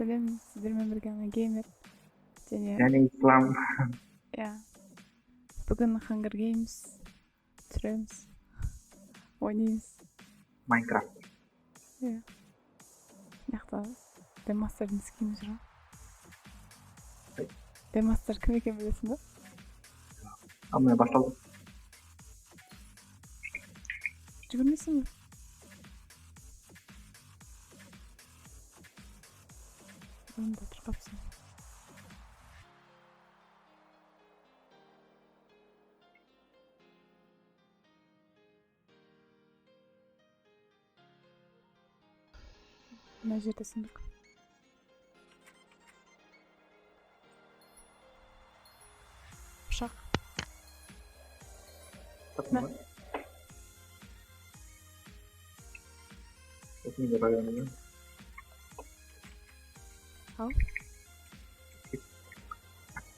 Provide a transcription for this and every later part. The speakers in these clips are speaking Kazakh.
Сәлем, сіздермен бірге Ана Геймер және Және Ислам. Иә, бүгін Hunger Games түсіреміз, ойнаймыз. Майнкрафт. Иә, мына жақта Демастердің скині жүр ғой. Демастер кім екенін білесің ба? А, міне басталды. Жүгірмейсің бе? Орнында тұрып қалыпсың. Мына жерде сундук. Пышақ. Таптың ба? Осымен де байланып. Ау.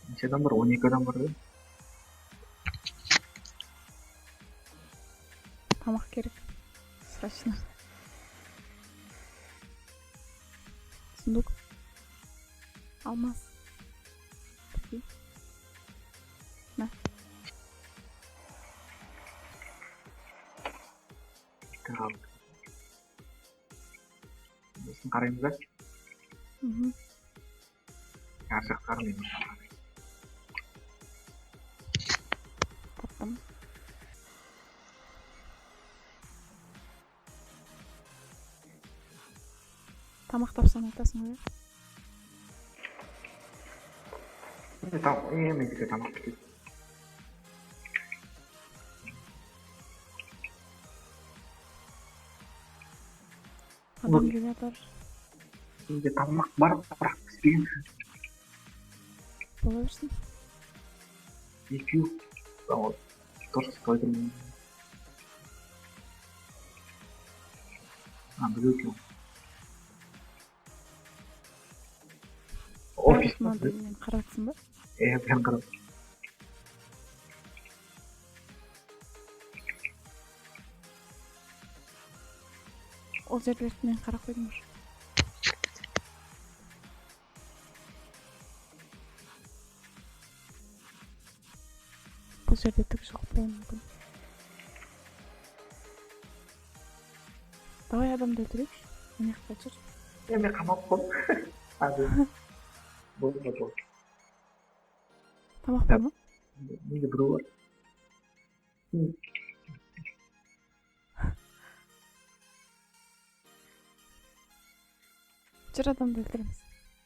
Неше адам бар? 12 адам бар да? Тамақ керек. Срочно. Сундук. Алмаз. Прикинь. На. Қалды. Осыны қараймыз ба? Мхм. Ар жақты қарамаймын. Таптым. Тамақ тапсаң айтасың ғой, иә? Менде тамақ бітеді. Адам келе жатыр. Менде тамақ бар, бірақ піспеген. Бола берсін. Екеу. Дұрыс қойдым. А, біреу екен. Офис. Мынандай нені қаратсың ба? Иә, бәрін қарап. Ол жерлерді мен қарап қойдым уже. Бұл жерде түк жоқ болуы мүмкін. Давай адамды өлтірейікші. Мына жақта жүр. Е, мен қамалып қалдым. А, болды, болды. Тамақ бар ма? Менде біреу бар. Жүр, адамды өлтіреміз.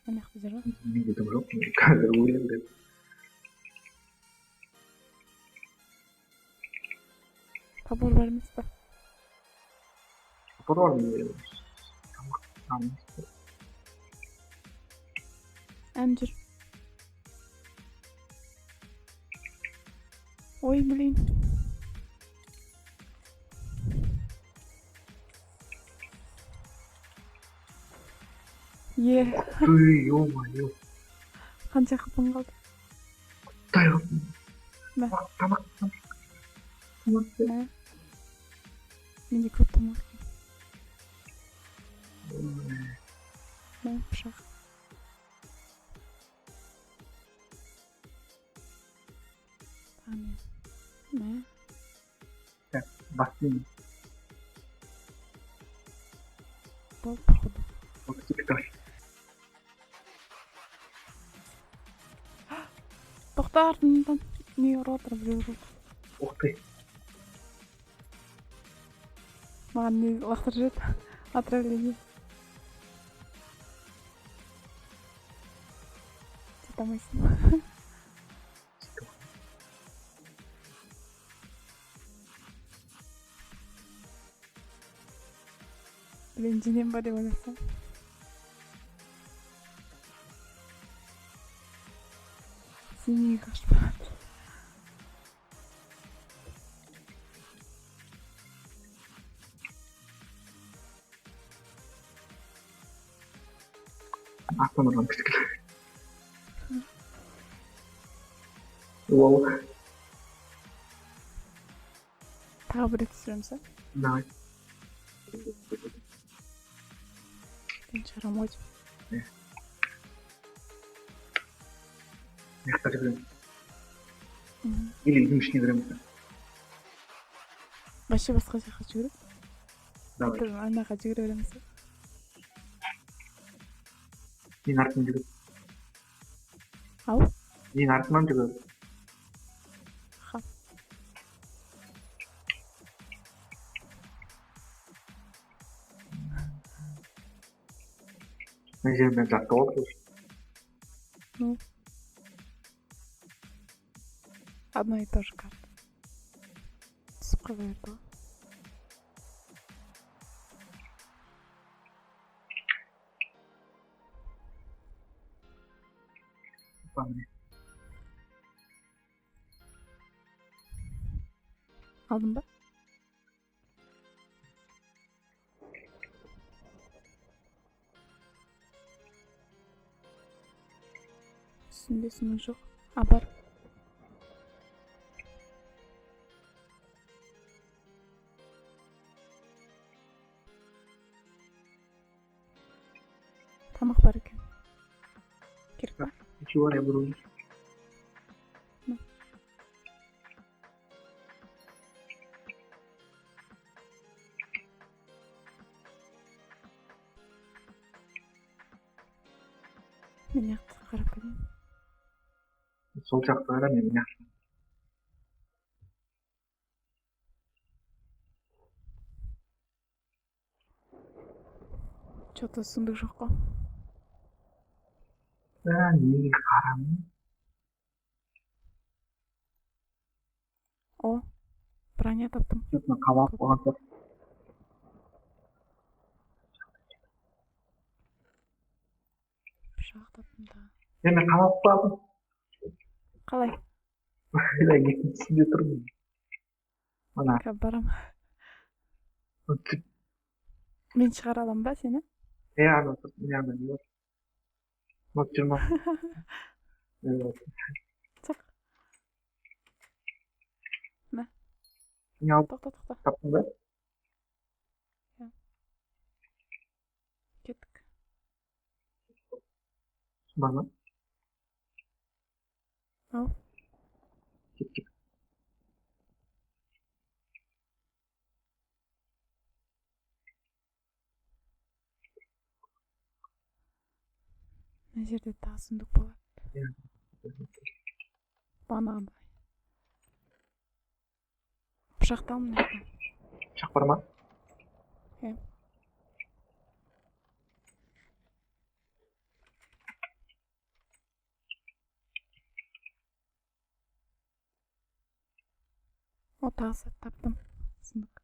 Мына жақта жүр ғой. Менде дым жоқ. Мен қазір өлемін деп. Топор бар емес па? Топор бар менде. Тамақ тамақ. Ән жүр. Ой, блин. Е. Ой, ё-моё. Қанша қыпың қалды? Құдай. Мә. Тамақ, тамақ. Тамақ. Мә. Менде көп тамақ екен. Мә, пышақ. Тағы не? Мә. Так, басын. Болды, походу. 32. Тоқта, артымнан не ұрып жатыр, біреу ұрып жатыр. Ух ты. Маған не лақтырып жіберді? Отравление. Жете алмайсың. Блин, жеңем ба деп ойласам. Сен неге қашып бара жатырсың? Артынан ұрған кішкене. Лол. Тағы бір рет түсіреміз, а? Давай. Мен шығарамын ғой. Иә. Мына жақта жүгіреміз. Мгм. Или үйдің ішіне кіреміз. Вообще басқа жаққа жүгіріп. Давай. Қайтадан анаға жүгіре береміз ба? Менің артымнан жүгір. Ау? Менің артымнан жүгір. Ха. Мына жермен жаттық болды. Ну. Одна и та же карта. Түсіп қала берді ғой. Опа, міне. Алдың ба? Үстінде сундук жоқ. А, бар. Тамақ бар екен. Керек па? Ничего, я буду. На. Мен мына жақты қарап келейін. Сол жақты қара, мен мына жақты. Че-то сундук жоқ қой. Ә, неге қарамын? О, броня таптым. Что-то қамалып қойған сияқты. Пышақ таптым да. Е, мен қамалып қалдым. Қалай? Бля, екіншісінде тұрмын. Мына. Қазір барам. Түсіп. Мен шығара аламын ба сені? Е, ана тұр, мына жағында не бар? Ұмытып жүр ма? Шық. Мә. Не алып Тоқта, тоқта. таптың ба? Иә. Кеттік. Бар ма? Ау. Кеттік. Мына жерде тағы сундук болады. Иә. Бағанағындай. Пышақты ал мына жақтан. Пышақ бар ма? Иә. О, тағы зат таптым. Сундук.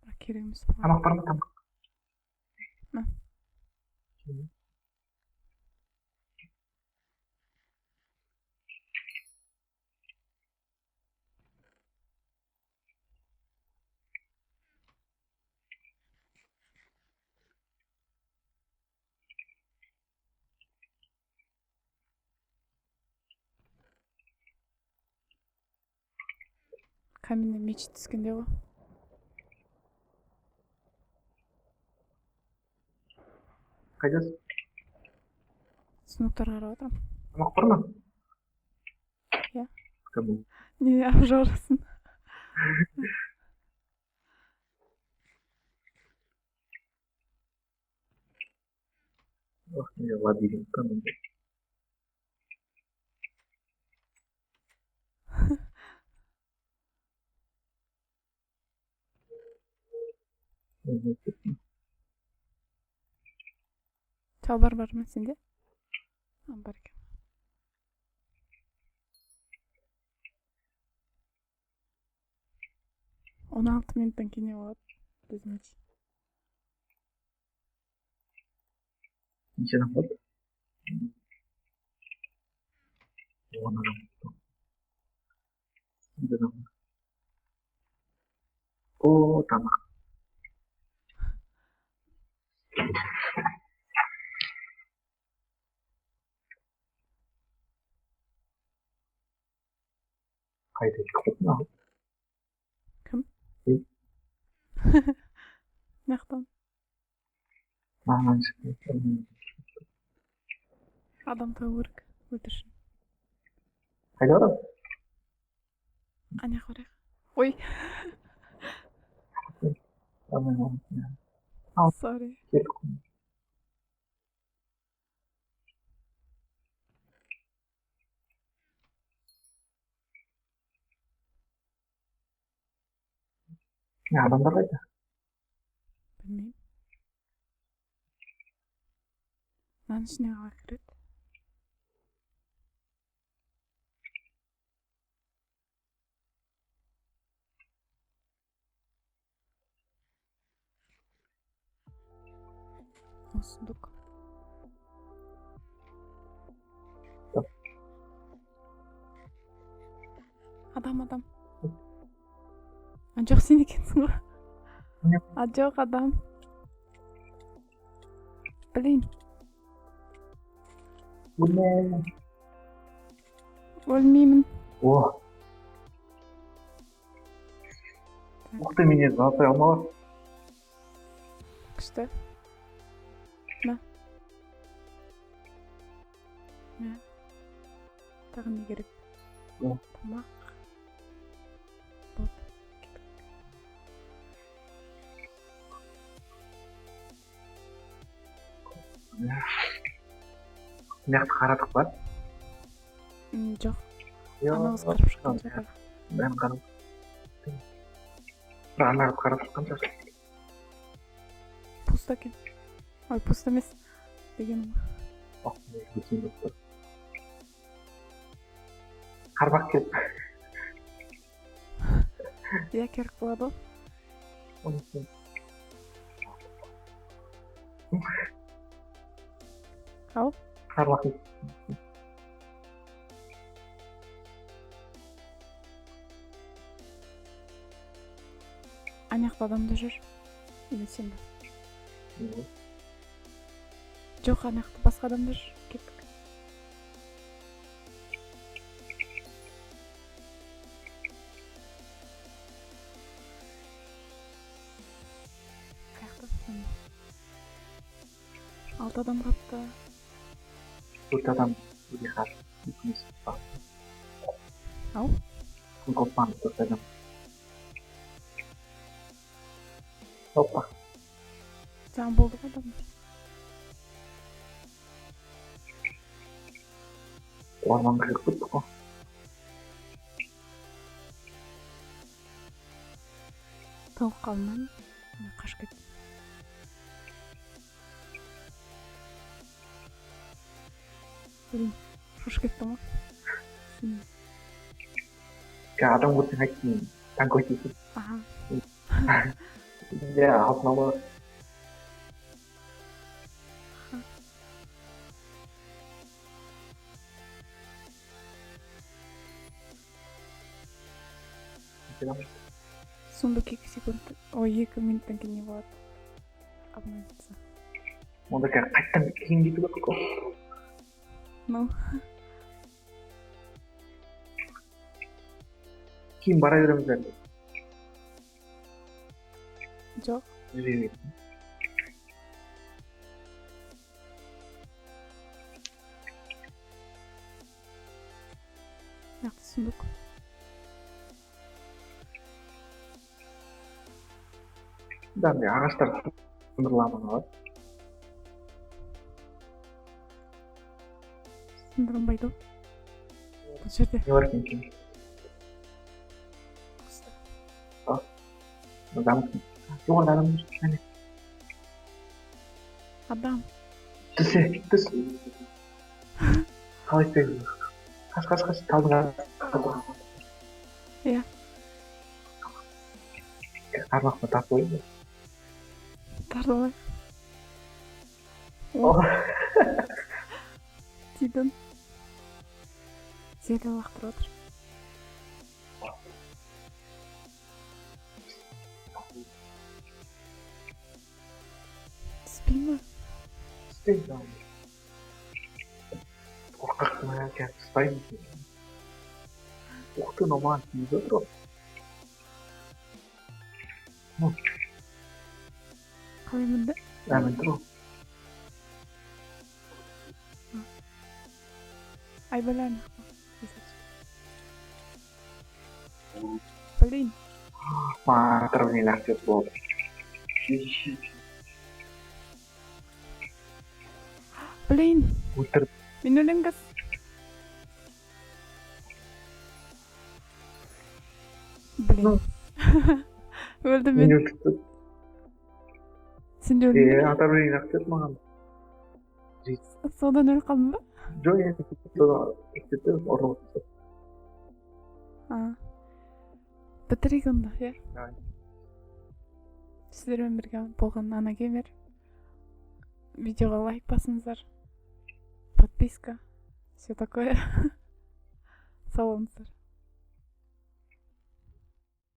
Бірақ керек емес бұған. Тамақ бар ма, тамақ? Мә. Каменный меч түскенде ғой. Қайдасың? Сундуктарға қарап отырмын. Тамақ бар ма? Иә. Кім? Не обжорасың? Ох, не лабиринт мындай. Шалбар бар ма сенде? А, бар екен. 16 минуттан кейін не болады? Дезмеч. Неше адам қалды? 10 адам қалды. 8 адам. О, тамақ. Қайда кетіп қалдың ау? Кім? Сен. Мына жақтан. Маған шықпай. Адам табу керек өлтіршін. Қайда барамыз? Ана жаққа барайық. Ой. Sorry. Кеттік. Не, адамдар қайда? Білмеймін. Мынаның ішіне қалай кіреді? О, сундук. Жоқ. Адам, адам. А, жоқ, сен екенсің ғой. Не? А, жоқ, адам. Блин, Өлме. өлмеймін. О. Ух ты, меня золотой алмаз. Күшті. Мә. Мә. Тағы не керек? Иә. Тамақ. Болды. Кеттік. Мына жақты қарадық па? Жоқ, ана қыз қарап шыққан жоқ әлі. Бәрін қарап. Бір ана қыз қарап шыққан шығар. Пусто екен. Ой, пусто емес дегенім ғой. Ох, не өтейін деп тұр. Қармақ керек. Иә, керек болады ғой. Оны. Ау. Қармақ. Ана жақта адам да жүр. Или сен бе? Жоқ, ана жақта басқа адам да жүр. Кеттік. Қай жақта? Міне. Алты адам қапты. Төрт адам өте қазір. Екеуміз қоспа. Ау? Қоспаңыз, төрт адам. Опа. Жаңа болды ғой адамдар. Орманға кіріп кеттік қой. Тауық қалман. Қашып кеттім. Блин, шошып кеттім ғой. Сен- Қазір адам көрсең айттым, танк өтесің. Аха. Иә, алтын алма. Аха. Сундук 2 секунд. Ой, 2 минуттан кейін не болады? Обновится. Онда қазір қайтадан кейін кету керек қой. Ну, Кейін бара береміз әлі. жоқ. Жүре береміз. Мына жақта сундук. Да, андай ағаштар сындырыла ма бар? Сындырынбайды ғой. Бұл жерде. Не бар екен екен? Пусто. Замок. Жоғарыда адам жүр. Әне. Адам. Түсе, түс. Қалай істейміз? Қаш, қаш, қаш. Талдың арасында. Иә. Қармақты тартып алайын ба? Тартып алайық. О. Тидің. Зеле лақтырып отыр. Түспей ме? Түспейді. Қорқақ мына қазір ұстаймын. Ух ты, мынау маған тиіп отыр ғой. Қалай мінді? Ә, мінді ғой. Айбала, ана. Блин. Маған отравление лақтырып болды. Блин. Өлтірді. Мен өлемін қазір. Блин. Өлдім Мен мен. өлтірді. Сен де өлдің Е, бе? отравление лақтырды маған. Содан өліп қалдың ба? Жоқ, енді содан кетті, ұрып тастады. А. Бітірейік онда, иә? Давай. Сіздермен бірге болған Ана Геймер. Видеоға лайк басыңыздар. Подписка. Все такое. Сау болыңыздар.